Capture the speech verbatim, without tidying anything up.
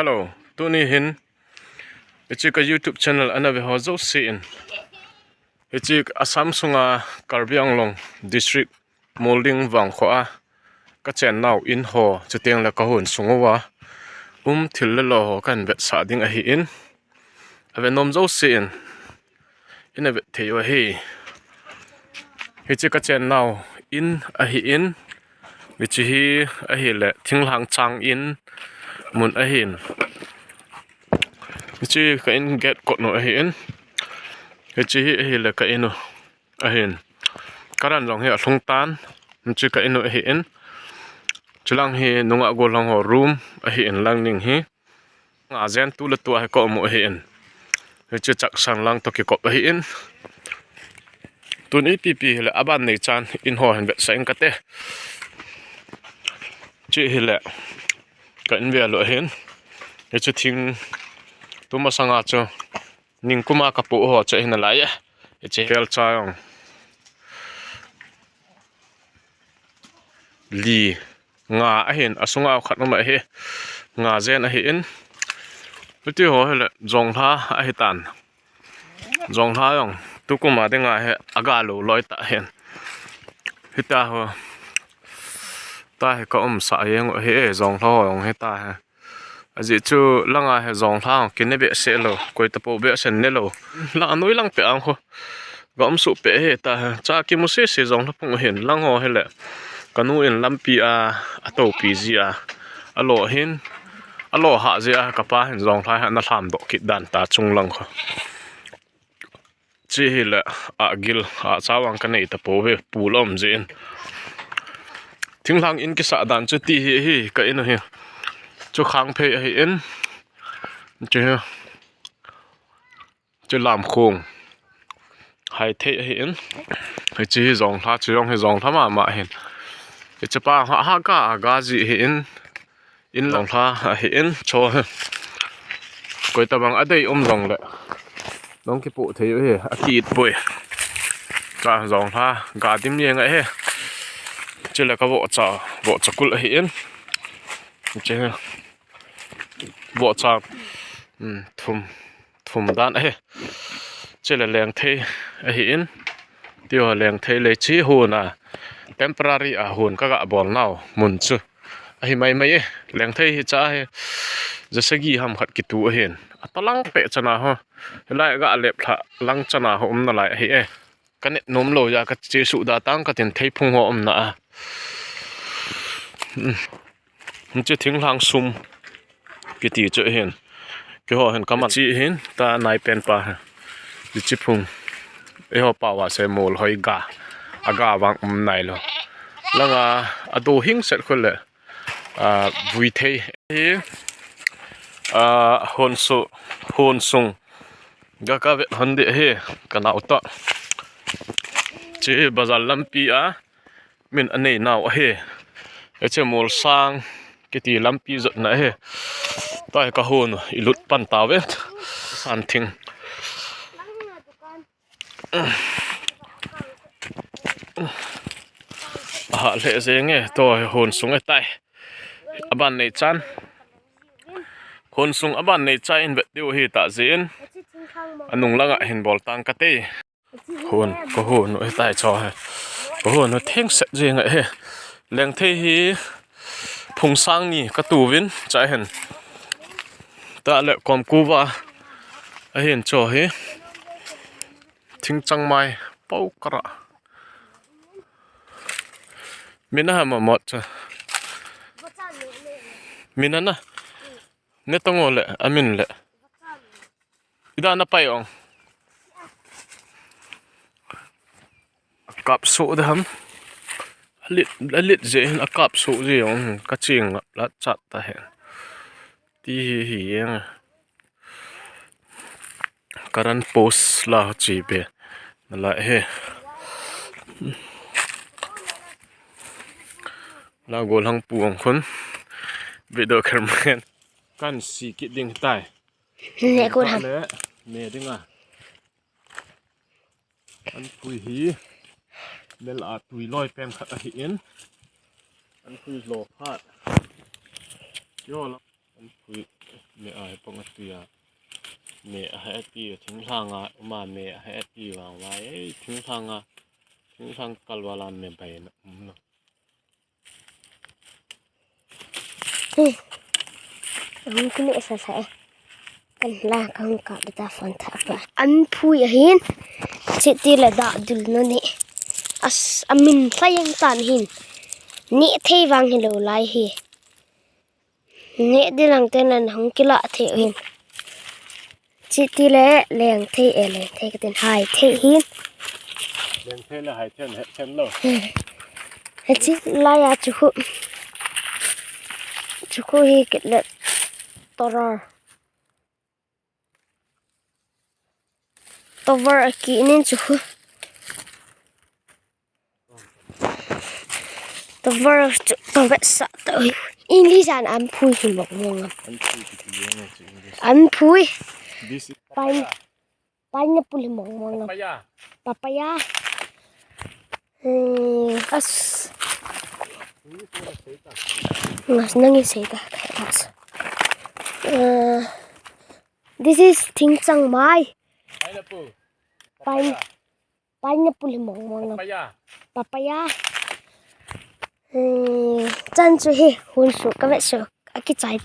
Hello, tuni hin hiche ka YouTube channel ana ve ho jouse in, hiche Assam sunga Karbi Anglong district Molding vangkho a ka chennau in ho, chuteng le ka hon sung uva um thil le lo ho kahin vetsah ding ahin, ave nom jouse in ina vet thei u ahi. Hiche ka chennau in ahin, hiche hi ahile thinglhang chang in mun ahin. Hiche ka in gate kot u ahin. Hiche hi ahile ka in u ahin. Current jong hi alhung tan. Hiche ka in u ahin. Chulang hi nungah gollhang ho room ahin, lang ning hi. Nga jen tu le tu a hi ka um u ahin. Hiche chaksang lang toh kikop ahin. Tun ipi pi hile aban neichan in ho hin vetsah ing kate. Hiche hile ka in vel u ahin. Hiche thing tumasanga chu ningkuma ka poh ho chu ahi nalai e. Hiche vel cha jong li nga ahin, asunga khat um ahi. Nga jen ahin. Hiti ho hile jonglha ahitan. Jonglha jong tukuma dinga hi aga lou loi tah hin. Hita ho. Tahi ka umsah jeng u ahi e, jonglha ho jong hitahi. Ajeh chu langa hi jonglha ho kine behseh lou, koi tapou behseh ne lou. Lang anoi lang peh ang ho. Ga um suh peh hita hi. Cha kimu sese jonglha phung u hin, lang ho hile kanu in lampi a, atopi ji a, alo hin, alo hah ji a, kapa hin jonglha hi ana lhamdoh kit dan ta chunglang kho. Hiche hile agil a, cha vang kanei tapouve, pul aum jeh in. Thinglhang in kisah dan chu ti hi, hi ka in u hi. Chu khangphei ahin. Hiche hi. Chu lamkhong. Haithei ahin. Hiche hi jonglha, chu jong hi jonglha mama ahin. Hiche pa ha, ha ga, aga ji ahin. In jonglha ahin, cho hi. Koi tabang adei um jongle nong kipoh thei u hi, akit poi. Ka jonglha ga dim jeng ahi. Chule ka vohcha, vohcha kul ahin. Hiche hi. Vohcha, um, thum, thum dan ahi. Chule lengthei ahin. Tiho lengthei le hiche hon a, temporary a hon ka ga bol nau mun chu ahi maimai e. Lengthei hi cha hi ja sagi ham khat kitu ahin. Atalang peh chana ho. Hilai ga lep lha lang chana ho um nalai ahi e. Ka net nom lou jeh a ka chesuh da tang katin, theiphung ho umna a. Um. Hiche thinglhang sum kiti chu ahin. Keiho hin kaman chi ahin, ta nai pen pa hi. Hiche phung. Eiho pao a sei mol hoi ga. Aga vang um nailou. Langa ado hing set khu le. A, vui thei hi, a, hon su, hon sung. Ga ka vet hon ding ahi, ka nao toh. Hiche bazar lampi a min anei nau ahi. Hiche Molsang kiti lampi jotna ahi. Tahi ka hon u ilut pan tauve. San thing. Aha lheh jeng e, tua hi hon sung ahitai. Aban neichan. Hon sung aban neichan in vet diu ahi tah jeh in. Anung langa hin bol tang kate. Hon, ka hon u ahitai cho hi. Ka hon u theng set jeng ahi. Lengthei hi phung sang ni ka tu uvin, cha hin. Tah le komkuva ahin cho hi. Thingchang mai, pau kara. Min a ham a mot cha. Min a na. Ne tong o le, amin le. Ida na pai ong. Akap so de ham. Alit, alit je hin akap so je ong. Ka ching ngap la chat ta hen. Ti hi hi jeng. Current post la chi be. Nalai he. La gollhang pu ang khun. Video cameraman. Kan si kit ding tai. Ne ko ham. Le, ne ding a. An pui hi. Mel a tui loi pen khat ahi in. An pui lo khat. Yo la. An pui. Me ai pang ati a. Me a hai ati, thinglhang a, ma me a hai ati vang vai. Ei, thinglhang a, thinglhang kal vala me bai na um lo. Hmm. Ang kini sa sa eh. Kan la kang ka beta phone tha pa. An phui ahin. Chiti la da dul no ni. As amin sayang tan hin. Ni thei vang hi lo lai hi. Ni di lang ten an hong kila thei hin. Chiti le leng thei e leng thei ka tin hai thei hin. Leng thei le hai thei he thei lo. He chi la ya chu khu. Chu khu hi kit le torar. Tovar a ki nin chu khu. Tovar chu ka vet sa ta ui. English an an phui hi mong mong am. An phui ki ti yang chu English. An phui. This is Pine, papaya. Pineapple hi mong mong am. Papaya. Papaya. Hmm, as. English na sei ta. Ngas nang i sei ta. As. Uh, this is thingchang mai. Pineapple. Pine. Papaya. Pineapple hi mong mong am. Papaya. Papaya. Hmm, chan chu hi hun su ka vet su a kichai.